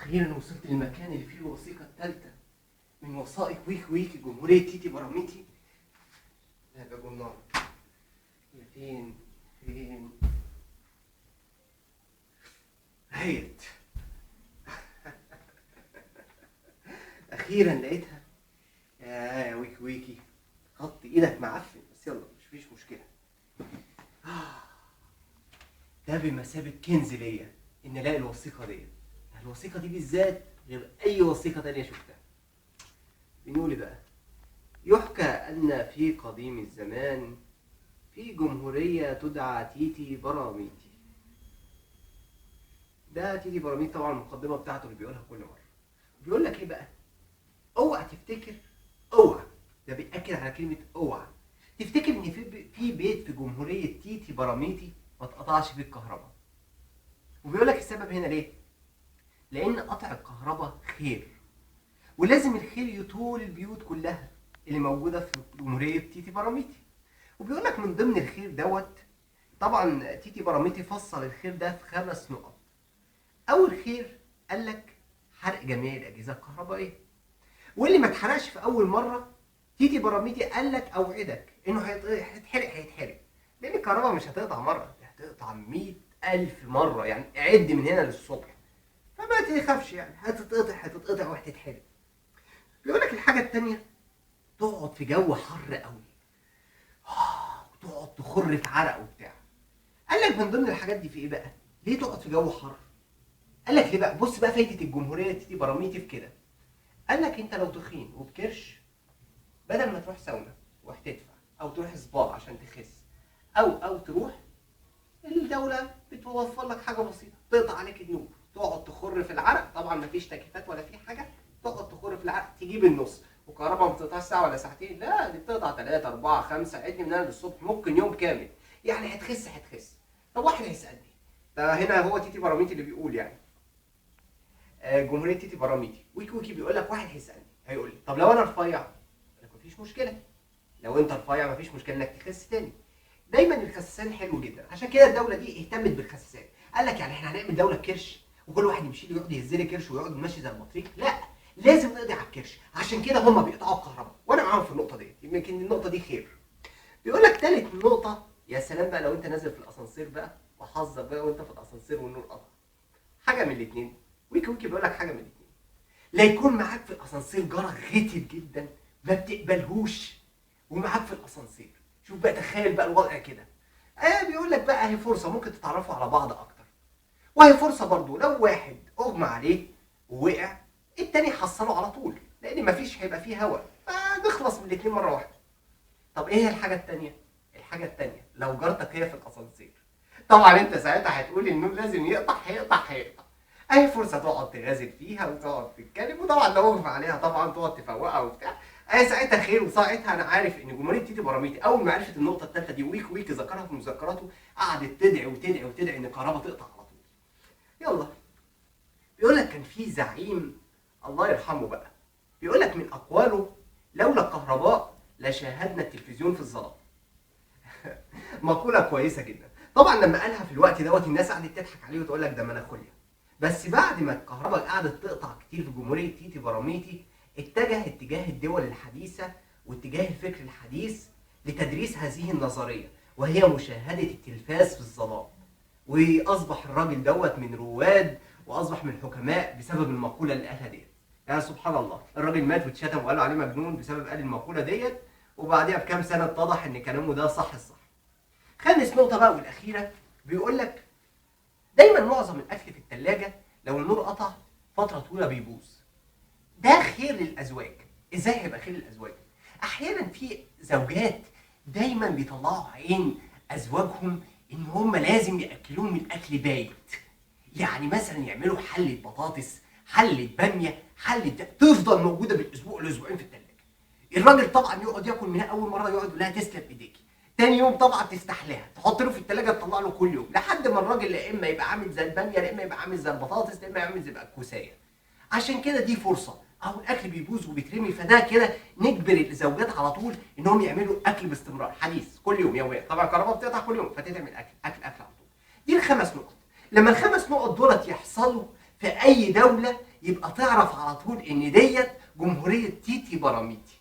أخيرا وصلت للمكان اللي فيه الوثيقة الثالثة من وثائق ويك ويك جمهورية تيتي براميتي. لا ده جنان. هي فين؟ فين؟ هيت. أخيرا لقيتها. يا ويك ويكي، خط إيدك معفن، بس يلا مش فيش مشكلة. ده بمثابة كنز ليا إن ألاقي الوثيقة دي. الوثيقة دي بالذات غير أي وثيقة تانية شفتها. بنقول بقى: يحكى أن في قديم الزمان في جمهورية تدعى تيتي براميتي. ده تيتي براميتي طبعا المقدمة بتاعته اللي بيقولها كل مرة. بيقول لك إيه بقى؟ اوعى تفتكر، اوعى، ده بيأكد على كلمة اوعى تفتكر إن في بيت في جمهورية تيتي براميتي ما اتقطعش فيه الكهرباء. وبيقول لك السبب هنا ليه؟ لأن قطع الكهرباء خير، ولازم الخير يطول البيوت كلها اللي موجودة في جمهورية تيتي براميتي. وبيقول لك من ضمن الخير دوت، طبعا تيتي براميتي فصل الخير ده في 5 نقط. أول خير قال لك حرق جميع الأجهزة الكهربائية، واللي ما اتحرقش في أول مرة تيتي براميتي قال لك أوعدك إنه هيتحرق هيتحرق، لأن الكهرباء مش هتقطع مرة، هتقطع 100,000 مرة، يعني عد من هنا للصبح، فما تخافش، يعني هتتقطع هتتقطع وهتتحرق. بيقول لك الحاجة التانية، تقعد في جو حر قوي، وتقعد تخر في عرق وبتاع. قال لك من ضمن الحاجات دي في ايه بقى؟ ليه تقعد في جو حر؟ قال لك ليه بقى؟ بص بقى فايدة الجمهورية تيتي براميتي في كده. قال لك انت لو تخين وبكرش، بدل ما تروح ساونا وهتدفع، او تروح سبا عشان تخس، او تروح الدولة بتوفر لك حاجة بسيطة، تقطع عليك النور، تقعد تخر في العرق، طبعا مفيش تكييفات ولا في حاجة، تقعد تخر في العرق تجيب النص. وكهرباء ما بتقطعش ساعة ولا ساعتين، لا دي بتقطع 3 4 5، عد من هنا للصبح، ممكن يوم كامل، يعني هتخس هتخس. طب واحد هيسألني، ده هنا هو تيتي براميتي اللي بيقول، يعني جمهورية تيتي براميتي ويكي ويكي بيقول لك واحد هيسألني هيقول لي طب لو انا رفيع؟ اقول لك مفيش مشكلة، لو انت رفيع مفيش مشكلة انك تخس تاني. دايما الخسسان حلو جدا، عشان كده الدولة دي اهتمت بالخسسان. قال لك يعني احنا هنعمل دولة بكرش وكل واحد يمشي له يقعد يهز لي كرش ويقعد ماشي زي البطريق؟ لا، لازم نقضي على الكرش، عشان كده هم بيقطعوا الكهرباء، وانا معاهم في النقطة دي، يمكن النقطة دي خير. بيقول لك ثالث نقطة، يا سلام بقى لو انت نازل في الاسانسير بقى وحظك بقى وانت في الاسانسير والنور قطع. حاجة من الاثنين، ويكي ويكي بيقول لك حاجة من الاثنين، لا يكون معاك في الاسانسير جارك غتت جدا ما بتقبلهوش ومعاك في الاسانسير، شوف بقى تخيل بقى الوضع كده. بيقول لك بقى هي فرصة ممكن تتعرفوا على بعض اكتر، وهي فرصة برضو لو واحد اغمى عليه ووقع التاني حصله على طول، لان مفيش هيبقى فيه هوا، فنخلص من الاثنين مرة واحدة. طب ايه هي الحاجة التانية؟ الحاجة التانية لو جارتك هي في الاسانسير، طبعا انت ساعتها هتقول النور لازم يقطع هيقطع هيقطع. اهي فرصة تقعد تغازل فيها وتقعد تتكلم، وطبعا لو اغمى عليها طبعا تقعد تفوقها وبتاع، اهي ساعتها خير. وساعتها انا عارف ان جمهورية تيتي براميتي اول ما عرفت النقطة الثالثة دي ويك ويك ذكرها في مذكراته، قعدت تدعي وتدعي وتدعي ان الكهرباء تقطع على طول. يلا بيقول لك كان في زعيم الله يرحمه بقى، بيقول لك من اقواله لولا الكهرباء لشاهدنا التلفزيون في الظلام. مقولة كويسة جدا. طبعا لما قالها في الوقت دوت الناس قعدت تضحك عليه وتقول لك ده مناخوليا. بس بعد ما الكهرباء قعدت تقطع كتير في جمهورية تيتي براميتي، اتجه اتجاه الدول الحديثة واتجاه الفكر الحديث لتدريس هذه النظرية، وهي مشاهده التلفاز في الظلام. واصبح الراجل دوت من رواد واصبح من حكماء بسبب المقولة اللي قالها ديت. يعني سبحان الله، الراجل مات واتشتم وقالوا عليه مجنون بسبب قال المقولة ديت، وبعديها بكام سنة اتضح ان كلامه ده صح الصح. خامس نقطة بقى والاخيرة، بيقول لك دايما معظم الاكل في الثلاجة لو النور قطع فترة طويلة بيبوظ. ده خير للازواج. ازاي هيبقى خير للازواج؟ احيانا في زوجات دايما بيطلعوا عين ازواجهم ان هم لازم ياكلوهم الاكل بايت، يعني مثلا يعملوا حله بطاطس، حله باميه، حله تفضل موجودة بالاسبوع الاسبوعين في الثلاجة. الراجل طبعا يقعد ياكل منها اول مرة يقعد يقول لها تسلم ايديكي، تاني يوم طبعا تستحلاها، تحط له في الثلاجة تطلع له كل يوم، لحد ما الراجل لا اما يبقى عامل زي الباميه، لا اما يبقى عامل زي البطاطس، لا اما يعمل زي الكوسايه. عشان كده دي فرصة، اهو الاكل بيبوظ وبيترمي، فده كده نجبر الزوجات على طول انهم يعملوا اكل باستمرار حديث كل يوم يوميا. طبعا الكهرباء بتقطع كل يوم، فتتعمل اكل اكل اكل على طول. دي ال5 نقط. لما ال5 نقط دولت يحصلوا في اي دولة يبقى تعرف على طول ان ديت جمهورية تيتي باراميتي.